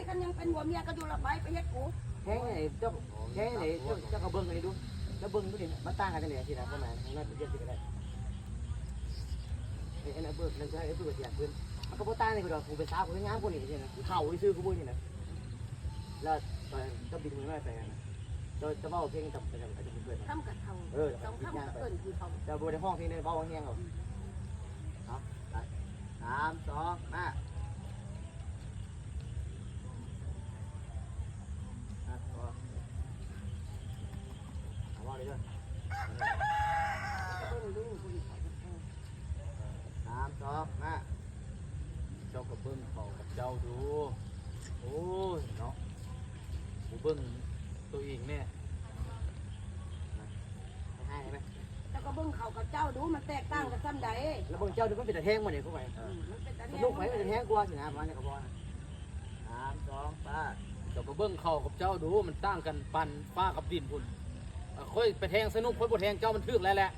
ຄັນຍັງເປັນຜົວເມຍກັນຢູ່ລະໄປ ໄປເຮັດກູ ແຮງໃຫຍ່ເຈົ້າ ແຮງໃຫຍ່ເຈົ້າ ເຈົ້າກໍເບິ່ງອັນນີ້ດູ ເຈົ້າເບິ່ງດູນີ້ ມັນຕ່າງກັນຈັ່ງໃດ? ຊີ້ນະ ປະມານນັ້ນ ເຈົ້າຊິເຮັດຈັ່ງໃດ? ເອີ ອັນນັ້ນເບິ່ງ ນັ້ນໃຊ້ເບິ່ງສຽງເພິ່ນ ມັນກໍບໍ່ຕ່າງກັນດອກ ຜູ້ເປັນສາວກໍງາມກວ່ານີ້ຊີ້ນະ ເຖົ້າຊື່ໆ ຜູ້ນີ້ນະ ແລ້ວຕອນເຈົ້າບິນມື້ນ້ອຍໄປຫັ້ນນະ ເຈົ້າ ເຈົ້າເວົ້າເພງກັບ ກັບ ກັບເພິ່ນ ຄຳກັບເຖົ້າ ເອີ ສອງຄຳກໍເອີ້ນຄືເຖົ້າ ເຈົ້າບໍ່ໄດ້ຮ້ອງເພງເດ້ ເວົ້າແຮງເອົາ ເອົາ ໄປ ສາມ ສອງ ມາ ອ່ະ ພໍ ເອົາ ເວົ້າເລີຍເດີ ເບິ່ງດູ ສາມ ສອງ ມາ ເຈົ້າກໍເບິ່ງເຂົາກັບເຈົ້າດູ ໂອ້ຍເນາະ ບໍ່ເບິ່ງໂຕເອງແດ່ ໃຫ້ໄດ້ໄໝ? ເຈົ້າກໍເບິ່ງເຂົາກັບເຈົ້າດູ ມັນແຕກຕ່າງກັນສ່ຳໃດ? ແລ້ວເບິ່ງເຈົ້າດູ ມັນເປັນຕາແທງບໍ່ນີ້ ພວກໄປ ເອີ ມັນເປັນຕາແທງ ສະໜຸກໄປ ມັນແທງກວ່າຊີ້ນະ ປະມານນີ້ກໍພໍນະ ສາມ ສອງ ໄປ ເຈົ້າກໍເບິ່ງເຂົາກັບເຈົ້າດູ ມັນຕ່າງກັນປານຟ້າກັບດິນພຸ້ນ ຂ້ອຍໄປແທງສະໜຸກ ຂ້ອຍບໍ່ແທງເຈົ້າ ມັນຖືກແລ້ວແຫຼະ.